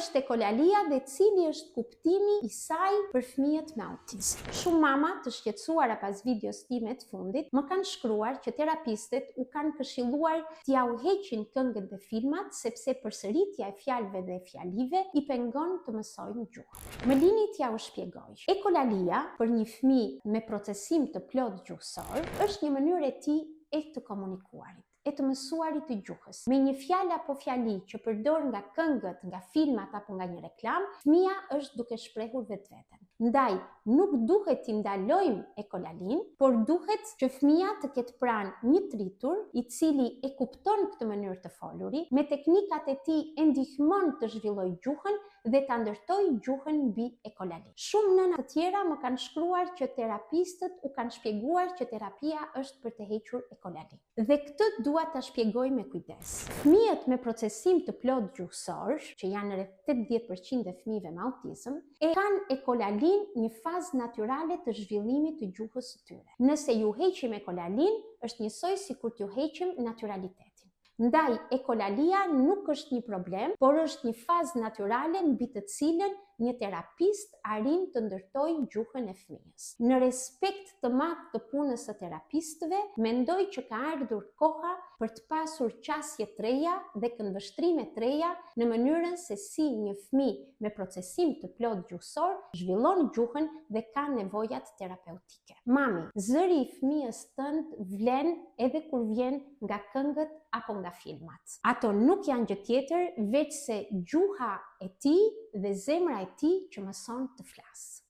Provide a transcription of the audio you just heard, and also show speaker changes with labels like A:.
A: është ekolalia dhe cili është kuptimi i saj për fëmijët me autizëm? Shumë mama të shqetësuara pas videos time të fundit më kanë shkruar që terapistët u kanë këshilluar t'jua heqin këngët dhe filmat sepse përsëritja e fjalëve dhe fjalive i pengon të mësojnë gjuhën. Më lini t'jua shpjegoj. Ekolalia për një fëmijë me procesim të plotë gjuhësor është një mënyrë e tij e të komunikuarit e të mësuarit të gjuhës. Me një fjalë apo fjali që përdor nga këngët, nga filmat apo nga një reklamë, fëmija është duke shprehur vetveten. Ndaj, nuk duhet t'i ndalojmë ekolalinë, por duhet që fëmija të ketë pranë një të rritur, i cili e kupton këtë mënyrë të foluri, me teknikat e tij e ndihmon të zhvillojë gjuhën dhe ta ndërtojë gjuhën mbi ekolalinë. Shumë nëna të tjera më kanë shkruar që terapistët u kanë shpjeguar që terapia është për të hequr ekolalinë. Dhe këtë dua ta shpjegoj me kujdes. Fëmijët me procesim të plotë gjuhësor, që janë rreth 80% e fëmijëve me autizëm, e kanë ekolalinë një fazë natyrale të zhvillimit të gjuhës së tyre. Nëse ju heqim ekolalinë, është njësoj sikur t'ju heqim naturalitetin. Ndaj, ekolalia nuk është një problem, por është një fazë natyrale mbi të cilën një terapist arrin të ndërtojë gjuhën e fëmijës. Në respekt të madh të punës së terapistëve, mendoj që ka ardhur koha për të pasur qasje të reja dhe këndvështrime të reja në mënyrën se si një fëmijë me procesim të plotë gjuhësor zhvillon gjuhën dhe ka nevojat terapeutike. Mami, zëri i fëmijës tënd vlen edhe kur vjen nga këngët apo nga filmat. Ato nuk janë gjë tjetër veçse gjuha e tij dhe zemra e tij që mëson të flasë.